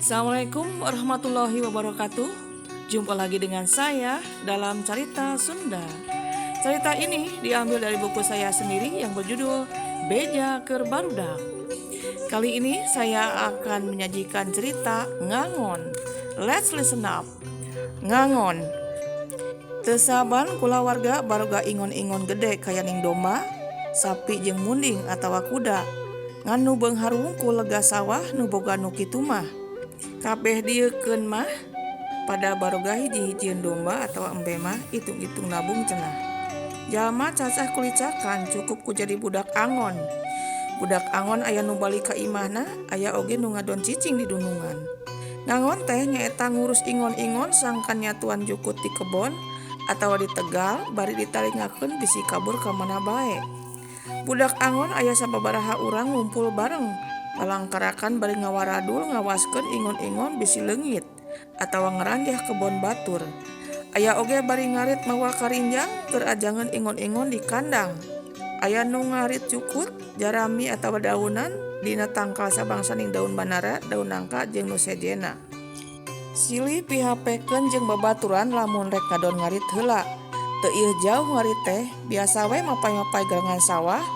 Assalamualaikum warahmatullahi wabarakatuh. Jumpa lagi dengan saya dalam Cerita Sunda. Cerita ini diambil dari buku saya sendiri yang berjudul Beja Keur Barudak. Kali ini saya akan menyajikan cerita Ngangon. Let's listen up. Ngangon. Teu saban kulawarga baroga ingon-ingon gede kayaning domba, sapi jeung munding atawa kuda. Ngan nu beunghar wungkul lega sawah nu boga nu kitu mah. Kabeh dieukeun mah pada baroga hiji-hijieun domba atawa embe mah itung-itung nabung cenah. Jalma cacah kulicakan cukup ku jadi budak angon. Budak angon aya nu balik ka imahna, aya oge nu ngadon cicing di dunungan. Ngangon teh nyaeta ngurus ingon-ingon sangkan nyatuan jukut di kebon atawa di tegal bari ditalingakeun bisi kabur ka mana bae. Budak angon aya sababaraha urang ngumpul bareng lalangkarakan bari ngawaradul ngawaskeun ingon-ingon bisi leungit atawa ngaranjah kebon batur. Aya oge bari ngarit mawa karinjang keur ajangan ingon-ingon di kandang. Aya nu ngarit jukut, jarami atawa daunan dina tangkal sabangsaning daun banara, daun nangka jeung nu sejenna. Silih pihapekeun jeung babaturan lamun rek ngadon ngarit heula. Teu ieuh jauh ngarit teh, biasa we mapay-mapay galengan sawah,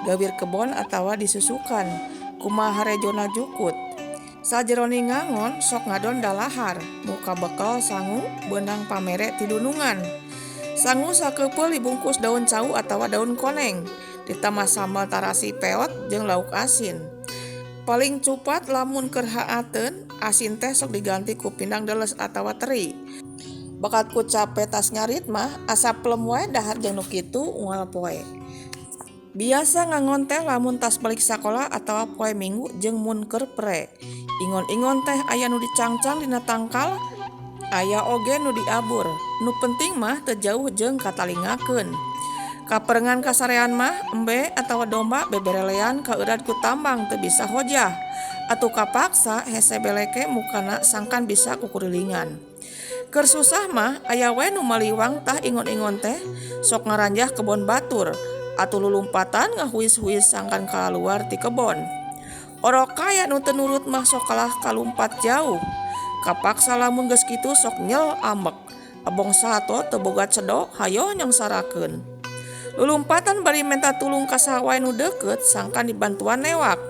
gawir kebon atawa disusukan. Kumaha harejona jukut. Sajeroning ngangon sok ngadon dalahar, muka bekel sangu beunang pamere ti dunungan. Sangu sakeupel dibungkus daun cau atawa daun koneng, ditambah sambal tarasi peot jeung lauk asin. Paling cupat lamun keur haateun, asin teh sok diganti ku pindang deles atawa teri. Bakat ku cape tas ngarit mah asa pelem wae dahar jeung nu kitu unggal poe. Biasa ngangon teh lamun tas balik sakola atawa poe Minggu jeung mun keur pre. Ingon-ingon teh aya nu dicangcang dina tangkal, aya oge nu diabur. Nu penting mah teu jauh jeung katalingakeun. Kaperengan kasarean mah embe atawa domba beberelean kaeurat ku tambang teu bisa hojah. Atuh kapaksa hese beleke mukana sangkan bisa kukurilingan. Keur susah mah aya we nu maliwang tah ingon-ingon teh sok ngaranjah kebon batur. Atuh lulumpatan ngahuis-huis sangkan kaluar ti kebon. Orok kaya nu teu nurut mah sok kalah kalumpat jauh. Kapaksa lamun geus kitu sok nyel ambek. Abong sato teu boga cedo hayoh nyangsarakeun. Lulumpatan bari menta tulung ka saha wae nu deukeut sangkan dibantuan newak.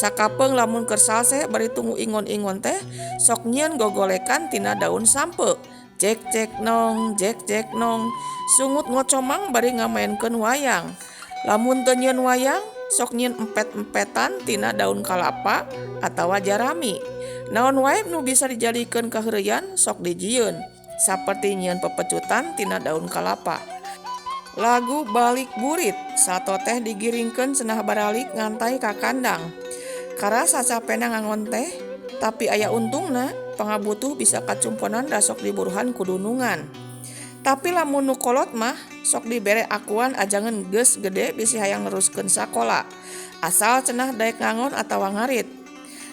Sakapeung lamun keur salse bari tunggu ingon-ingon teh sok nyieun gogolekan tina daun sampeu. Jek jek nong, jek jek nong, sungut ngocomang bari ngamaenkeun wayang. Lamun teu nyieun wayang, sok nyieun empet-empetan tina daun kalapa atawa jarami. Naon wae nu bisa dijadikeun kaheureuyan sok dijieun, saperti nyieun pepecutan tina daun kalapa. Lagu balik burit, sato teh digiringkeun cenah baralik ngantai ka kandang. Karasa capena ngangon teh, tapi aya untungna pangabutuh bisa kacumponan da sok diburuhan ku dunungan. Tapi lamun nu kolot mah sok dibere akuan ajangan geus gede bisi hayang neruskeun sakola. Asal cenah daek ngangon atawa ngarit.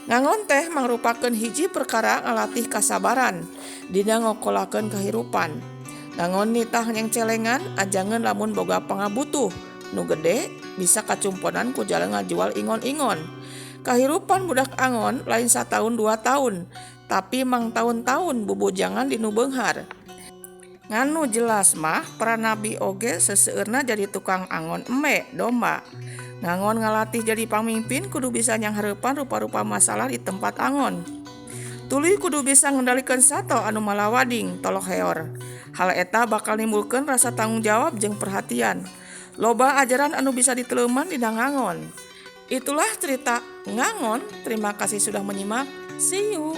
Ngangon teh mangrupakeun hiji perkara ngalatih kasabaran dina ngokolakeun kahirupan. Ngangon nitah nyengcelengan ajangan lamun boga pangabutuh nu gede bisa kacumponan ku jalan ngajual ingon-ingon. Kahirupan budak angon lain sataun 2 tahun, tapi mang tahun-tahun bubujangan di nu beunghar. Ngan nu jelas mah para nabi oge seseueurna jadi tukang angon embe domba. Ngangon ngalatih jadi pamimpin kudu bisa nyanghareupan rupa-rupa masalah di tempat angon. Tuluy kudu bisa ngendalikeun sato anu malawading tolok heor. Hal eta bakal nimbulkeun rasa tanggung jawab jeung perhatian. Loba ajaran anu bisa diteleuman dina ngangon. Itulah cerita Ngangon. Terima kasih sudah menyimak. See you.